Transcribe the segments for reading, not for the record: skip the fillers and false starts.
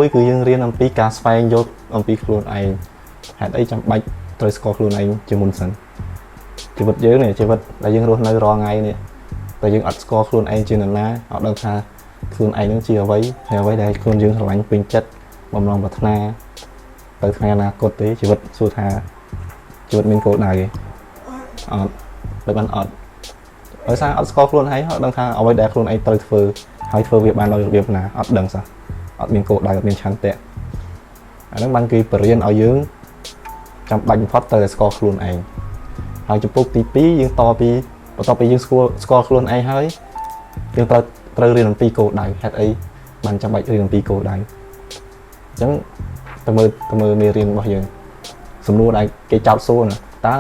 1គឺយើងរៀនអំពីការស្វែងយល់អំពីខ្លួនឯងហេតុអីចាំបាច់ត្រូវស្គាល់ខ្លួនឯងជាមុនសិនជីវិតយើងនេះជីវិតដែលយើងរស់នៅរាល់ថ្ងៃនេះតែយើងអត់ស្គាល់ខ្លួនឯងជានរណាអត់ដឹងថាខ្លួនឯងនឹងជាអ្វីហើយអ្វីដែលខ្លួនយើងស្រឡាញ់ពេញចិត្តបំណងប្រាថ្នាទៅថ្ងៃអនាគតទេជីវិតសួរថាជីវិតមានគោលដៅទេអត់បែបបានអត់ដោយសារអត់ស្គាល់ខ្លួនឯងអត់ដឹងថាអ្វីដែលខ្លួនឯងត្រូវធ្វើហើយធ្វើវាបានដោយរបៀបណាអត់ដឹងសោះអត់មានគោលដៅអត់មានឆន្ទៈអាហ្នឹងបានគេបរៀនឲ្យយើងចាំបាច់បំផុតត្រូវតែស្គាល់ខ្លួនឯងហើយចំពោះទី2យើងតពីបន្ទាប់ពីយើងស្គាល់ខ្លួនឯងហើយយើងត្រូវរៀនអំពីគោលដៅហេតុអីបានចាំបាច់រៀនអំពីគោលដៅអញ្ចឹងទៅមើលមេរៀនរបស់យើងសំណួរដែលគេចោទសួរណាតើ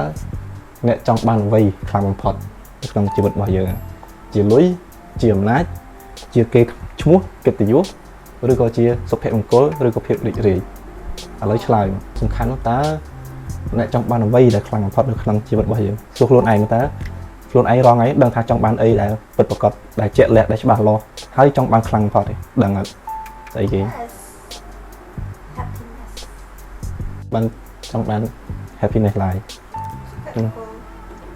អ្នកចង់បានអ្វីខ្លាំងបំផុតនៅក្នុងជីវិតរបស់យើងជាលុយជាអំណាចជាគេឈ្មោះកិត្តិយសឬក៏ជាសុភមង្គលឬក៏ភាពរីករាយឥឡូវឆ្លើយសំខាន់នោះតើអ្នកចង់បានអ្វីដែលខ្លាំងបំផុតនៅក្នុងជីវិតរបស់យើងសួរខ្លួនឯងតើខ្លួនឯងរងថ្ងៃដឹងថាចង់បានអីដែលពិតប្រាកដដែលជាក់លាក់ដែលច្បាស់លាស់ហើយចង់បានខ្លាំងបំផុតទេដឹងអត់ស្អីគេ Yes, happiness. បានចង់បាន happiness life. សុភមង្គល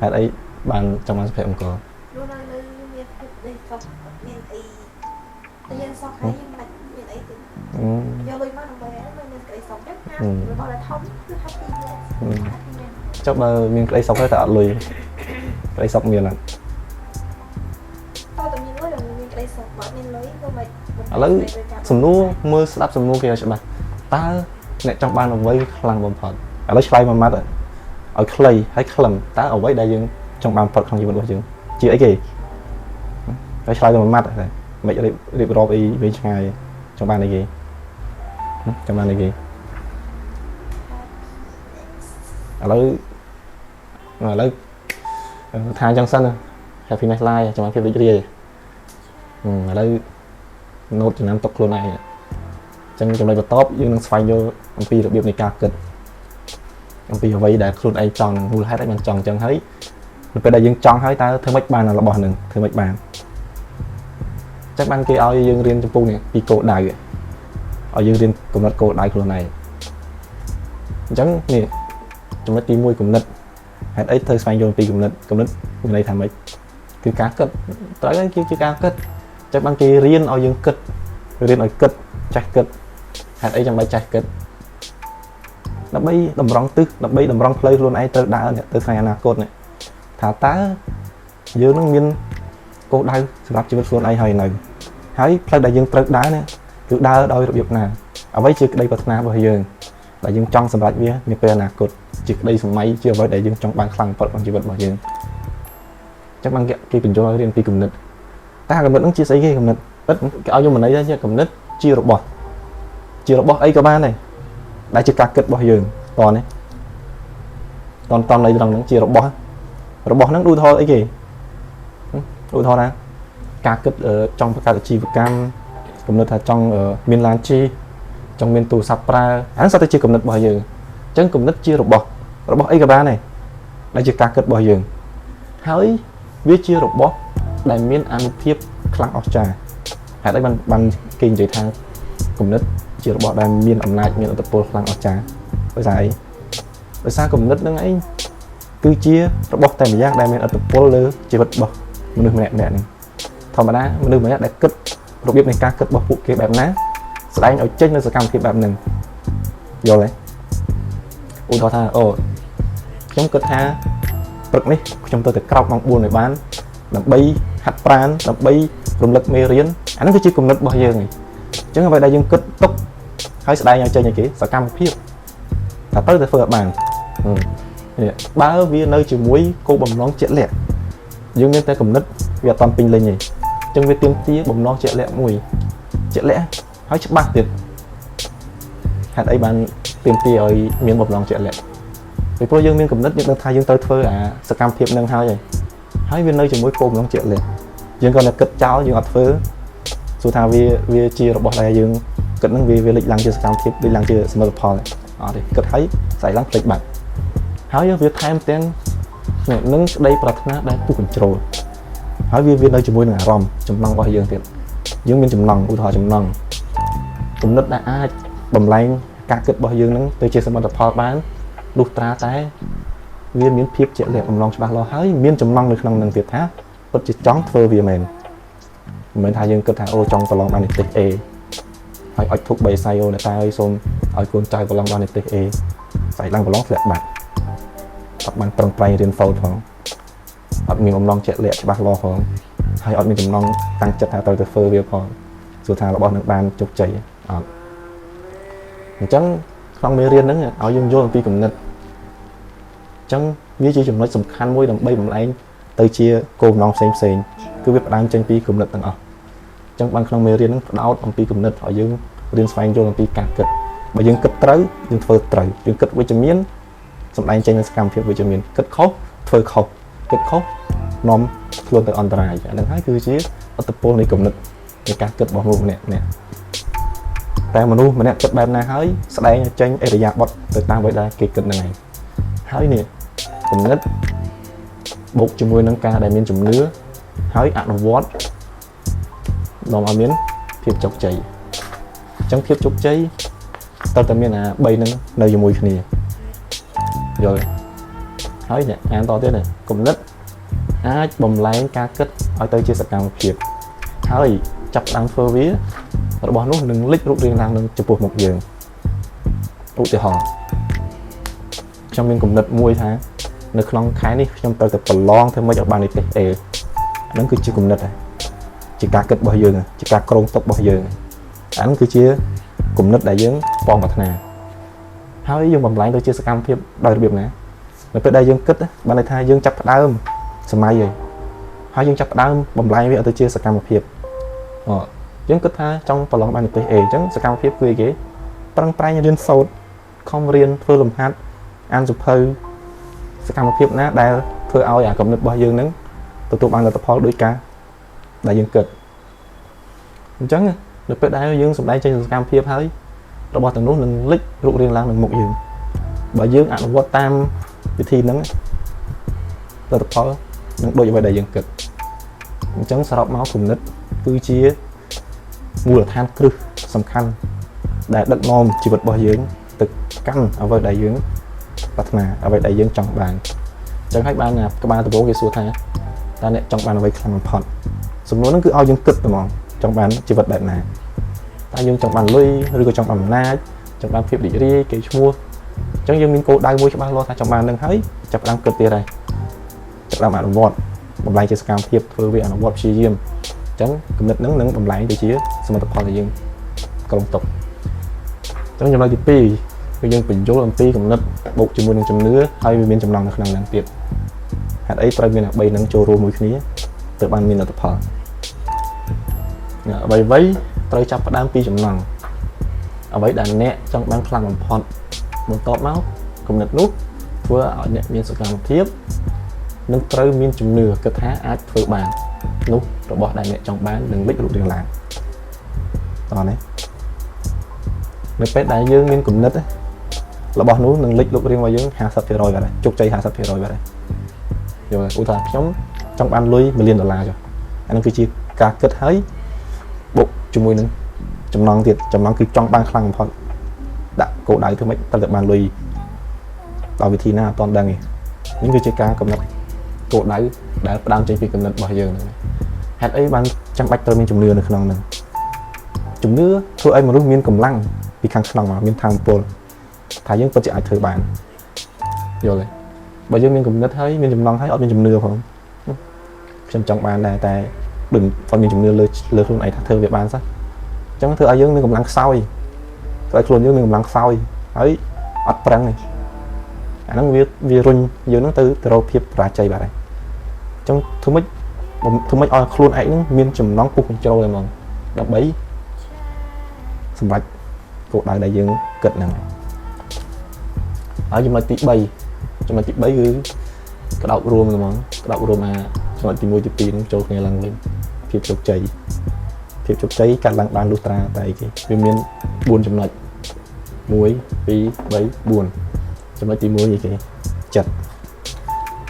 ហេតុអីបានចង់បានសុភមង្គល រស់នៅលើមានភាពនេះសុខមានអីតែយើងសុខហើយយើងមិនមានអីទេ អឺ យកលុយមកដើម្បីឲ្យមានក្តីសុខចឹងណា អឺ របស់ដែលធំគឺ happiness. Happiness. ចុះបើមានក្តីសុខហើយតែអត់លុយក្តីសុខមានអត់ តើតែមានលុយដល់មានក្តីសុខបើអត់មានលុយក៏មិន ឥឡូវសំណួរមើលស្ដាប់សំណួរគេឲ្យច្បាស់តើអ្នកចង់បានអ្វីខ្លាំងបំផុតឥឡូវឆ្លើយមួយម៉ាត់ឲ្យខ្លីហើយខ្លឹមតើអ្វីដែលយើងចង់បានបំផុតក្នុងជីវិតរបស់យើងជាអីគេហើយឆ្លើយទៅមួយម៉ាត់តែមិនរៀបរៀបរាប់អីវែងឆ្ងាយចង់បានអីគេចង់បានអីគេឥឡូវឥឡូវថាអញ្ចឹងសិន happiness life ចង់បានភាពរីករាយឥឡូវ note ចំណាំទុកខ្លួនឯងអញ្ចឹងចំណុចបន្ទាប់យើងនឹងស្វែងយល់អំពីរបៀបនៃការគិតអំពីអ្វីដែលខ្លួនឯងចង់នឹងមូលហេតុអីបានចង់អញ្ចឹងហើយនៅពេលដែលយើងចង់ហើយតើធ្វើម៉េចបានរបស់នឹងធ្វើម៉េចបានអញ្ចឹងបានគេឲ្យយើងរៀនចំពោះនេះពីគោលដៅឲ្យយើងរៀនកំណត់គោលដៅខ្លួនឯងអញ្ចឹងនេះចំណុចទី1គំនិតហេតុអីត្រូវស្វែងយល់អំពីគំនិតគំនិតមានន័យថាម៉េចគឺការគិតត្រូវហើយគឺជាការគិត ចឹងបានគេរៀនឲ្យយើងគិតរៀនឲ្យគិតចេះគិតហេតុអីចាំបាច់ចេះគិតដើម្បីតម្រង់ទិសដើម្បីតម្រង់ផ្លូវខ្លួនឯងត្រូវដើរនេះទៅថ្ងៃអនាគតនេះថាតើយើងនឹងមានគោលដៅសម្រាប់ជីវិតខ្លួនឯងហើយនៅហើយផ្លូវដែលយើងត្រូវដើរនេះគឺដើរដោយរបៀបណាអ្វីជាក្តីប្រាថ្នារបស់យើងដែលយើងចង់សម្រេចវានាពេលអនាគតជាក្តីសម័យជាអ្វីដែលយើងចង់បានខ្លាំងបំផុតក្នុងជីវិតរបស់យើងចឹងបានគេបញ្យល់ឲ្យរៀនពីគំនិត តើគំនិតហ្នឹងជាស្អីគេគំនិតពិតគេឲ្យយកមន័យថាជាគំនិតជារបស់ជារបស់អីក៏បានដែរដែលជាការគិតរបស់យើងតនេះតនតននៃត្រង់ហ្នឹងជារបស់របស់ហ្នឹងឧទាហរណ៍អីគេឧទាហរណ៍ថាការគិតចង់បង្កើតអាជីវកម្មគំនិតថាចង់មានឡានជិះចង់មានទូរស័ព្ទប្រើអាហ្នឹងសុទ្ធតែជាគំនិតរបស់យើងអញ្ចឹងគំនិតជារបស់របស់អីក៏បានដែរដែលជាការគិតរបស់យើងហើយវាជារបស់ដែលមានអានុភាពខ្លាំងអស្ចារ្យហេតុអីបានបានគេនិយាយថាគំនិតជារបស់ដែលមានអំណាចមានឥទ្ធិពលខ្លាំងអស្ចារ្យដោយសារអីដោយសារគំនិតហ្នឹងឯងគឺជារបស់តែម្យ៉ាងដែលមានឥទ្ធិពលលើជីវិតរបស់មនុស្សម្នាក់ៗហ្នឹងធម្មតាមនុស្សម្នាក់ដែលគិតរបៀបនៃការគិតរបស់ពួកគេបែបណាស្ដែងឲ្យចេញនៅសកម្មភាពបែបហ្នឹងយល់ទេឧទាហរណ៍ថាអូខ្ញុំគិតថាព្រឹកនេះខ្ញុំទៅតែក្រោកម៉ោង4ឲ្យបានដើម្បីហាត់ប្រាណដើម្បីរំលឹកមេរៀនអាហ្នឹងគឺជាគំនិតរបស់យើងឯងអញ្ចឹងអ្វីដែលយើងគិតទុកហើយស្ដែងឲ្យចេញឲ្យគេសកម្មភាពថាត្រូវតែធ្វើឲ្យបាននេះបើវានៅជាមួយគោលបំណងជាក់លាក់យើងមានតែគំនិតវាអត់តាន់ពេញលេញទេអញ្ចឹងវាទាមទារបំណងជាក់លាក់មួយជាក់លាក់ហើយច្បាស់ទៀតហេតុអីបានទាមទារឲ្យមានបំណងជាក់លាក់ពីព្រោះយើងមានគំនិតយើងដឹងថាយើងត្រូវធ្វើអាសកម្មភាពនឹងហើយហើយវានៅជាមួយគោលបំណងជាក់លាក់យើងក៏នៅគិតចោលយើងអត់ធ្វើសួរថាវាជារបស់ដែលយើងគិតហ្នឹងវាលេចឡើងជាសកម្មភាពលេចឡើងជាសមិទ្ធផលអត់ទេគិតហើយស្អែកឡើងភ្លេចបាត់ហើយវាថែមទាំងនឹងក្តីប្រាថ្នាដែលពុះកញ្ជ្រោលហើយវានៅជាមួយនឹងអារម្មណ៍ចំណង់របស់យើងទៀតយើងមានចំណង់ឧទាហរណ៍ចំណង់ គំនិតដែលអាចបំលែងការគិតរបស់យើងនឹងទៅជាសមិទ្ធផលបានលុះត្រាតែវាមានភាពជាក់លាក់បំឡងច្បាស់លាស់ហើយមានចំណង់នៅក្នុងនឹងទៀតថាពិតជាចង់ធ្វើវាមែនមិនមែនថាយើងគិតថាអូចង់ប្រឡងបាននិទ្ទេស A ហើយអុចធុក3សៃអូអ្នកតាអើយសូមឲ្យកូនចៅប្រឡងបាននិទ្ទេស A ស្អែកឡើងប្រឡងធ្លាក់បាត់អត់បានប្រឹងប្រែងរៀនសូត្រផងអត់មានបំណងជាក់លាក់ច្បាស់លាស់ផងហើយអត់មានចំណងតាំងចិត្តថាត្រូវទៅធ្វើវាផងសួរថារបស់នឹងបានជោគជ័យអត់អញ្ចឹងក្នុងមេរៀនហ្នឹងឲ្យយើងយល់អំពីគំនិតអញ្ចឹងវាជាចំណុចសំខាន់មួយដើម្បីបំលែងទៅជាគោលបំណងផ្សេងផ្សេងគឺវាផ្ដើមចេញពីគំនិតទាំងអស់អញ្ចឹងបានក្នុងមេរៀនហ្នឹងផ្ដោតអំពីគំនិតឲ្យយើងរៀនស្វែងយល់អំពីការគិតបើយើងគិតត្រូវយើងធ្វើត្រូវយើងគិតវិជ្ជមានសម្ដែងចេញនូវសកម្មភាពវិជ្ជមានគិតខុសធ្វើខុសគិតខុសនាំខ្លួនទៅអន្តរាយអាហ្នឹងហើយគឺជាឥទ្ធិពលនៃគំនិតនៃការគិតរបស់មនុស្សម្នាក់ម្នាក់តែមនុស្សម្នាក់គិតបែបណាហើយស្ដែងចេញឥរិយាបថទៅតាមអ្វីដែលគេគិតហ្នឹងឯងហើយនេះគំនិតបូកជាមួយនឹងការដែលមានជំនឿហើយអនុវត្តនាំឲ្យមានភាពជោគជ័យអញ្ចឹងភាពជោគជ័យត្រូវតែមានអា3ហ្នឹងនៅជាមួយគ្នាយល់ទេហើយអ្នកអានតទៀតនេះគំនិតអាចបំលែងការគិតឲ្យទៅជាសកម្មភាពហើយចាប់ផ្ដើមធ្វើវារបស់នោះនឹងលេចរូបរាងឡើងនឹងចំពោះមុខយើងឧទាហរណ៍ខ្ញុំមានគំនិតមួយថានៅក្នុងខែនេះខ្ញុំត្រូវតែប្រឡងធ្វើម៉េចឲ្យបាននិទ្ទេស A អាហ្នឹងគឺជាគំនិតដែរជាការគិតរបស់យើងជាការគ្រោងទុករបស់យើងអាហ្នឹងគឺជាគំនិតដែលយើងប៉ងប្រាថ្នាហើយយើងបំលែងទៅជាសកម្មភាពដោយរបៀបណានៅពេលដែលយើងគិតបានន័យថាយើងចាប់ផ្ដើមសម័យហើយហើយយើងចាប់ផ្ដើមបំលែងវាឲ្យទៅជាសកម្មភាពអយើងគិតថាចង់ប្រឡងបាននិទ្ទេស A អញ្ចឹងសកម្មភាពគឺអីគេប្រឹងប្រែងរៀនសូត្រខំរៀនធ្វើលំហាត់អានសៀវភៅសកម្មភាពណាដែលធ្វើឲ្យអាគំនិតរបស់យើងនឹងទទួលបានលទ្ធផលដោយការដែលយើងគិតអញ្ចឹងនៅពេលដែលយើងសម្ដែងចេញសកម្មភាពហើយរបស់ទាំងនោះនឹងលេចរូបរាងឡើងនៅមុខយើងបើយើងអនុវត្តតាមវិធីហ្នឹងលទ្ធផលនឹងដូចអ្វីដែលយើងគិតអញ្ចឹងសរុបមកគំនិតគឺជាមូលដ្ឋានគ្រឹះសំខាន់ដែលដឹកនាំជីវិតរបស់យើងទៅកាន់អ្វីដែលយើងប្រាថ្នាអ្វីដែលយើងចង់បានអញ្ចឹងហើយបានក្បាលដំបូងគេសួរថាតើអ្នកចង់បានអ្វីខ្លាំងបំផុតសំណួរហ្នឹងគឺឲ្យយើងគិតហ្មងចង់បានជីវិតបែបណាតើយើងចង់បានលុយឬក៏ចង់បានអំណាចចង់បានភាពរីករាយគេឈ្មោះអញ្ចឹងយើងមានគោលដៅមួយច្បាស់លាស់ថាចង់បាននឹងហើយចាប់ផ្ដើមគិតទៀតហើយចាប់ផ្ដើមអនុវត្តបំលែងជាសកម្មភាពធ្វើវាអនុវត្តព្យាយាមអញ្ចឹងគំនិតហ្នឹងនឹងបំលែងទៅជាសមិទ្ធផលដែលយើងគ្រោងទុកអញ្ចឹងចំណុចទី2គឺយើងបញ្យល់អំពីគំនិតបូកជាមួយនឹងជំនឿហើយវាមានចំណងនៅក្នុងហ្នឹងទៀតហេតុអីត្រូវមានអា3ហ្នឹងចូលរួមមួយគ្នាទើបបានមានលទ្ធផលអ្វីអ្វីត្រូវចាប់ផ្ដើមពីចំណងអ្វីដែលអ្នកចង់បានខ្លាំងបំផុតបន្ទាប់មកគំនិតនោះធ្វើឲ្យអ្នកមានសកម្មភាពនិងត្រូវមានជំនឿគិតថាអាចធ្វើបាននោះរបស់ដែលអ្នកចង់បាននឹងលេចរូបរាងឡើងតោះនេះនៅពេលដែលយើងមានគំនិតរបស់នោះនឹងលេចរូបរាងរបស់យើង50%បាទជោគជ័យ50%បាទយល់ឧទាហរណ៍ខ្ញុំចង់បានលុយ1លានដុល្លារចុះអានោះគឺជាការគិតហើយបូកជាមួយនឹងចំណងទៀតចំណងគឺចង់បានខ្លាំងបំផុតដាក់គោលដៅធ្វើម៉េចត្រូវតែបានលុយដល់វិធីណាអត់ទាន់ដឹងទេនេះគឺជាការកំណត់គោលដៅដែលផ្ដើមចេញពីគំនិតរបស់យើងហ្នឹងហេតុអីបានចាំបាច់ត្រូវមានជំនឿនៅក្នុងហ្នឹងជំនឿធ្វើឲ្យមនុស្សមានកម្លាំងពីខាងក្នុងមកមានធម៌ពលថាយើងពិតជាអាចធ្វើបានយល់ទេបើយើងមានគំនិតហើយមានចំណងហើយអត់មានជំនឿផងខ្ញុំចង់បានដែរតែដូចអត់មានជំនឿលើលើខ្លួនឯងថាធ្វើវាបានសោះអញ្ចឹងធ្វើឲ្យយើងមានកម្លាំងខ្សោយធ្វើឲ្យខ្លួនយើងមានកម្លាំងខ្សោយហើយអត់ប្រឹងទេអាហ្នឹងវាវារុញយើងហ្នឹងទៅទៅរកភាពបរាជ័យបាត់ហើយអញ្ចឹងធ្វើម៉េចធ្វើម៉េចឲ្យខ្លួនឯងហ្នឹងមានចំណងពុះបញ្ចូលតែហ្មងដើម្បីសម្រេចគោលដៅដែលយើងគិតហ្នឹងហើយចំណុចទី3ចំណុចទី3គឺក្តោបរួមហ្មងក្តោបរួមអាចំណុចទី1ទី2ហ្នឹងចូលគ្នាឡើងវិញភាពជោគជ័យភាពជោគជ័យកាត់ឡើងបានលុះត្រាតែអីគេវាមាន4ចំណុច1 2 3 4ចំណុចទី1អីគេចិត្ត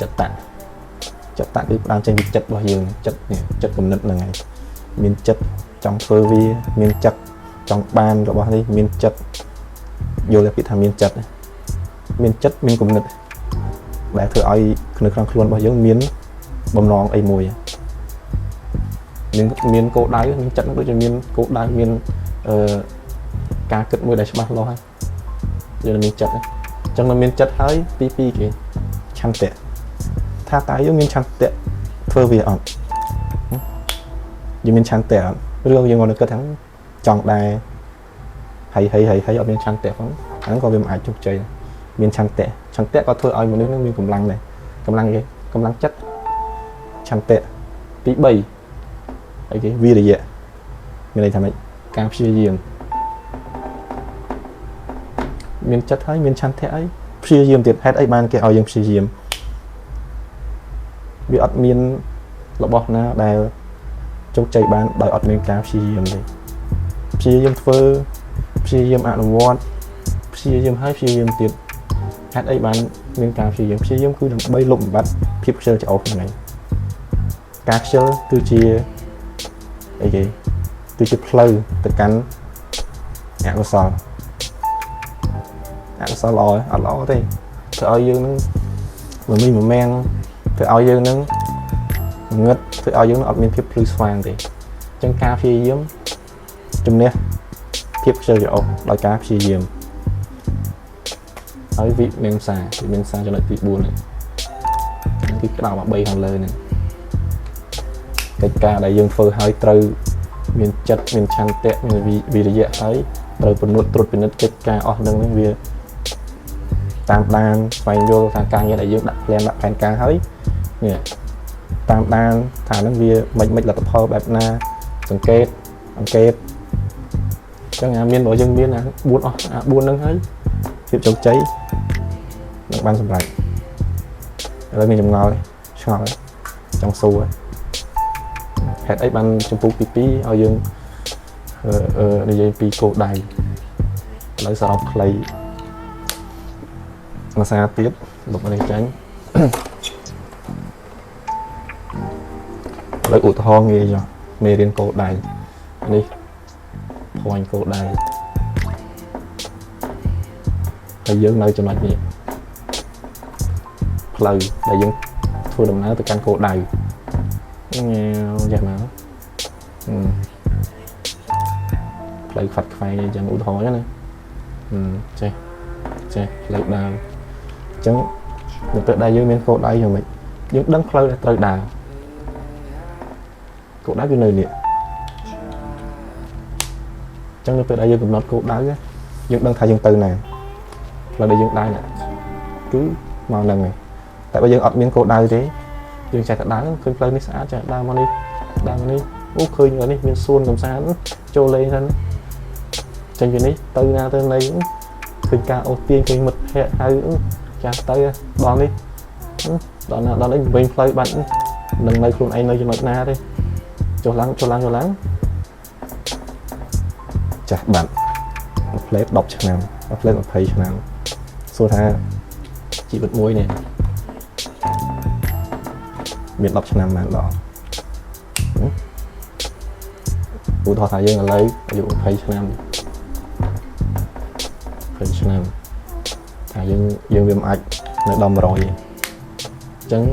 ចិត្តតចិត្តតគឺផ្ដើមចេញពីចិត្តរបស់យើងចិត្តនេះចិត្តគំនិតហ្នឹងហើយមានចិត្តចង់ធ្វើវាមានចិត្តច ចង់បានរបស់នេះមានចិត្តយល់តែពាក្យថាមានចិត្តមានចិត្តមានគំនិតដែលធ្វើឲ្យនៅក្នុងខ្លួនរបស់យើងមានបំណងអីមួយមានមានគោលដៅមានចិត្តដូចជាមានគោលដៅមានអឺការគិតមួយដែលច្បាស់លាស់ហើយយើងមានចិត្តអញ្ចឹងនៅមានចិត្តហើយទី2គេឆន្ទៈថាតើយើងមានឆន្ទៈធ្វើវាអត់យើងមានឆន្ទៈអត់រឿងយើងមកគិតថាចង់ដែរហើយហើយហើយហើយអត់មានឆន្ទៈផងអាហ្នឹងក៏វាមិនអាចជោគជ័យមានឆន្ទៈឆន្ទៈក៏ធ្វើឲ្យមនុស្សនឹងមានកម្លាំងដែរកម្លាំងគេកម្លាំងចិត្តឆន្ទៈទី3អីគេវិរិយៈមានន័យថាម៉េចការព្យាយាមមានចិត្តហើយមានឆន្ទៈហើយព្យាយាមទៀតហេតុអីបានគេឲ្យយើងព្យាយាមវាអត់មានរបស់ណាដែលជោគជ័យបានដោយអត់មានការព្យាយាមទេព្យាយាមធ្វើព្យាយាមអនុវត្តព្យាយាមហើយព្យាយាមទៀតហេតុអីបានមានការព្យាយាមព្យាយាមគឺដើម្បីលុបបំបាត់ភាពខ្ជិលច្អោសហ្នឹងឯងការខ្ជិលគឺជាអីគេគឺជាផ្លូវទៅកាន់អកុសលអកុសលល្អអត់ល្អទេធ្វើឲ្យយើងនឹងមមីមមាំងធ្វើឲ្យយើងនឹងងឹតធ្វើឲ្យយើងនឹងអត់មានភាពភ្លឺស្វាងទេអញ្ចឹងការព្យាយាមជំនះភាពខ្ជិលច្អោសដោយការព្យាយាមហើយវិមង្សាវិមង្សាចំណុចទី4នេះគឺក្តោបអា3ខាងលើនេះកិច្ចការដែលយើងធ្វើឲ្យត្រូវមានចិត្តមានឆន្ទៈមានវិរិយៈហើយត្រូវពនុតត្រួតពិនិត្យកិច្ចការអស់នឹងនឹងវាតាមដានស្វែងយល់ថាការងារដែលយើងដាក់ plan ដាក់ផែនការហើយនេះតាមដានថានឹងវាមិនមិនលទ្ធផលបែបណាសង្កេតអង្កេតអញ្ចឹងអាមានបើយើងមានអា4អស់អា4ហ្នឹងហើយភាពជោគជ័យនឹងបានសម្រេចឥឡូវមានចម្ងល់ឆ្ងល់ចង់សួរហេតុអីបានចម្ពោះទី2ឲ្យយើងអឺនិយាយពីគោលដៅឥឡូវសរុបខ្លីភាសាទៀតលុបនេះចាញ់ឥឡូវឧទាហរណ៍ងាយចុះមេរៀនគោលដៅនេះ point គោលដៅហើយយើងនៅចំណុចនេះផ្លូវដែលយើងធ្វើដំណើរទៅកាន់គោលដៅញ៉ាវយ៉ាមកផ្លូវខ្វាត់ខ្វែងអីចឹងឧទាហរណ៍ចឹងណាចេះចេះផ្លូវដើរអញ្ចឹងនៅពេលដែលយើងមានគោលដៅយ៉ាងម៉េចយើងដឹងផ្លូវដែលត្រូវដើរគោលដៅគឺនៅនេះអញ្ចឹងនៅពេលដែលយើងកំណត់គោលដៅយើងដឹងថាយើងទៅណាផ្លូវដែលយើងដើរនេះគឺមកហ្នឹងហើយតែបើយើងអត់មានគោលដៅទេយើងចេះតែដើរឃើញផ្លូវនេះស្អាតចេះដើរមកនេះដើរមកនេះអូឃើញនេះមានសួនកំសាន្តចូលលេងសិនចេញពីនេះទៅណាទៅណីឃើញការអូសទាញឃើញមិត្តភ័ក្តិហៅចាស់ទៅដល់នេះដល់ណាដល់នេះវិញផ្លូវបាត់នឹងនៅខ្លួនឯងនៅចំណុចណាទេចុះឡើងចុះឡើងចុះឡើងចាស់បាត់មួយផ្លេត10ឆ្នាំមួយផ្លេត20ឆ្នាំសួរថាជីវិតមួយនេះមាន10ឆ្នាំបានដល់ឧទាហរណ៍ថាយើងឥឡូវអាយុ20ឆ្នាំ20ឆ្នាំថាយើងយើងវាមិនអាចនៅដល់100ទេអញ្ចឹង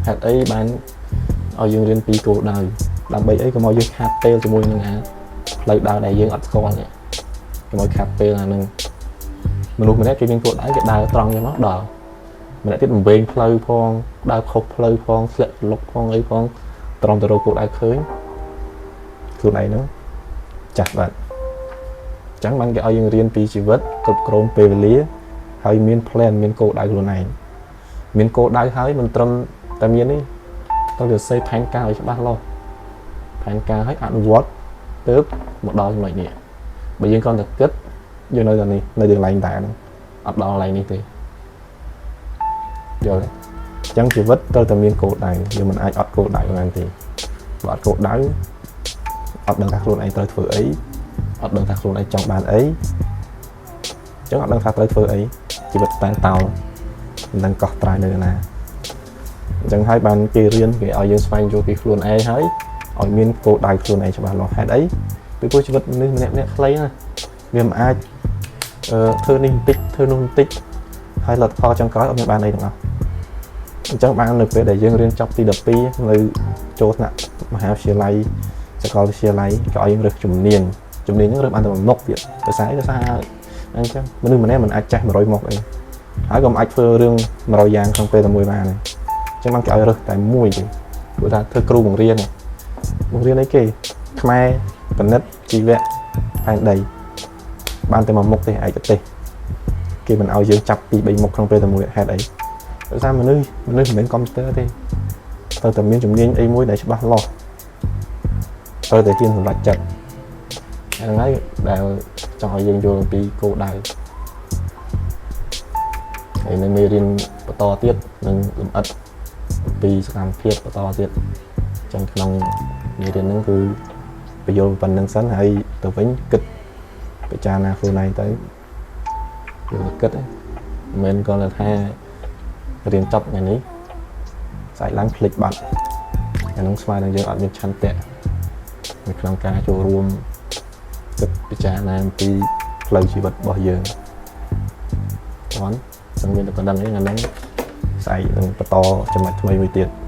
ហេតុអីបានឲ្យយើងរៀនពីគោលដៅដើម្បីអីកុំឲ្យយើងខាតពេលជាមួយនឹងអាផ្លូវដើរដែលយើងអត់ស្គាល់នេះកុំឲ្យខាតពេលអានឹងមនុស្សម្នាក់គេមានគោលដៅគេដើរត្រង់ចឹងមកដល់ម្នាក់ទៀតបំវែងផ្លូវផងដើរខុសផ្លូវផងស្លាក់លុកផងអីផងត្រង់ទៅរកគោលដៅឃើញខ្លួនឯងហ្នឹងចាស់បាត់អញ្ចឹងបានគេឲ្យយើងរៀនពីជីវិតគ្រប់គ្រងពេលវេលាហើយមាន plan មានគោលដៅខ្លួនឯងមានគោលដៅហើយមិនត្រឹមតែមានទេត្រូវតែសេផែនការឲ្យច្បាស់លាស់ផែនការឲ្យអនុវត្តទើបមកដល់ចំណុចនេះបើយើងគ្រាន់តែគិតយើងនៅតែនេះនៅកន្លែងតែហ្នឹងអត់ដល់កន្លែងនេះទេយល់ទេអញ្ចឹងជីវិតត្រូវតែមានគោលដៅយើងមិនអាចអត់គោលដៅបានទេបើអត់គោលដៅអត់ដឹងថាខ្លួនឯងត្រូវធ្វើអីអត់ដឹងថាខ្លួនឯងចង់បានអីអញ្ចឹងអត់ដឹងថាត្រូវធ្វើអីជីវិតតែតោលមិនដឹងកោះត្រាយនៅណាអញ្ចឹងហើយបានគេរៀនគេឲ្យយើងស្វែងយល់ពីខ្លួនឯងហើយឲ្យមានគោលដៅខ្លួនឯងច្បាស់លាស់ហេតុអីពីព្រោះជីវិតមនុស្សម្នាក់ម្នាក់ខ្លីណា វាមិនអាចអឺធ្វើនេះបន្តិចធ្វើនោះបន្តិចហើយលទ្ធផលចុងក្រោយអត់មានបានអីទាំងអស់អញ្ចឹងបាននៅពេលដែលយើងរៀនចប់ទី12នៅចូលថ្នាក់មហាវិទ្យាល័យសាកលវិទ្យាល័យក៏ឲ្យយើងរើសជំនាញជំនាញហ្នឹងរើសបានតែមួយមុខទៀតដោយសារអីដោយសារអញ្ចឹងមនុស្សម្នាក់មិនអាចចេះ100មុខអីហើយក៏មិនអាចធ្វើរឿង100យ៉ាងក្នុងពេលតែមួយបានដែរអញ្ចឹងបានគេឲ្យរើសតែមួយទេព្រោះថាធ្វើគ្រូបង្រៀនបង្រៀនអីគេខ្មែរគណិតជីវៈផែនដីបានតែមួយមុខទេឯកទេសគេមិនឲ្យយើងចាប់ពីរ3មុខក្នុងពេលតែមួយហេតុអីដោយសារមនុស្សមនុស្សមិនមែនកុំព្យូទ័រទេត្រូវតែមានជំនាញអីមួយដែលច្បាស់លាស់ត្រូវតែហ៊ានសម្រេចចិត្តហ្នឹងហើយដែលចង់ឲ្យយើងយល់អំពីគោលដៅហើយនៅមេរៀនបន្តទៀតនឹងលម្អិតអំពីសកម្មភាពបន្តទៀតអញ្ចឹងក្នុងមេរៀនហ្នឹងគឺបញ្យល់ប៉ុណ្្នឹងសិនហើយទៅវិញគិតពិចារណាខ្លួនឯងទៅយកទៅគិតមិនមែនគ្រាន់តែថារៀនចប់ថ្ងៃនេះស្អែកឡើងភ្លេចបាត់អានោះស្មើនឹងយើងអត់មានឆន្ទៈនៅក្នុងការចូលរួមគិតពិចារណាអំពីផ្លូវជីវិតរបស់យើងអញ្ចឹងមានតែប៉ុណ្្នឹងឯងអាហ្នឹងស្អែកនឹងបន្តចំណុចថ្មីមួយទៀត។